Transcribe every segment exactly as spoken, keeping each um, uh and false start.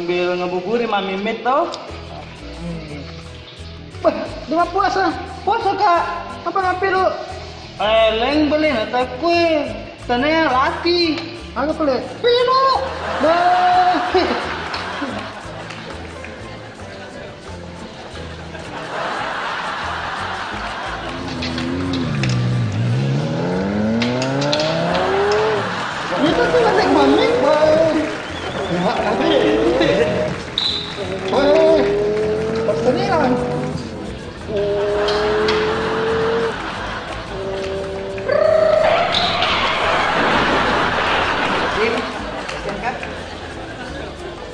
Sambil ngabuburit Maming metto. Bah, dia puasa. Puasa, Kak. Apa ngapi lu? Eh, leng beli na takue. Tanya laki. Aku beli. Pino. Bah. Itu tuh naik Maming, Bang. Woi, pertanian.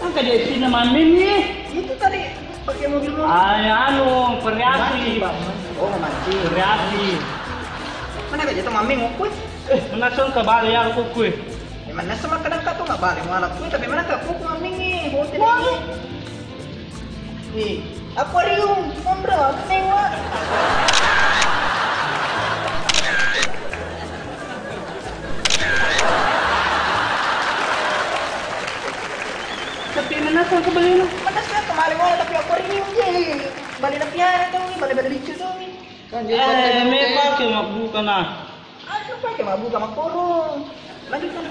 Angka dia sini Maming nih. Itu tadi pakai mobil Maming. Ah, ya, anu, variasi. Mati, Bang. Oh, mati. Variasi. Mana aja tuh Maming mau kue? Eh, mana song ke Bali ya aku kue. Ya, mana sama kadang kau tuh nggak balik malah kue, tapi mana kau kue Maming nih? Hotel ini. Nih, akuarium, Mondra, tengok. Tapi mana song ke Bali lu? Mana sih kemarin malah tapi akuarium je. Balik tapi ya, tahu nih, balik-balik lucu tuh nih. Kan dia Eh, pakai me motor. Pakai mabbuka nah. Ah, kan pakai mabbuka makkoro. Lanjutkan.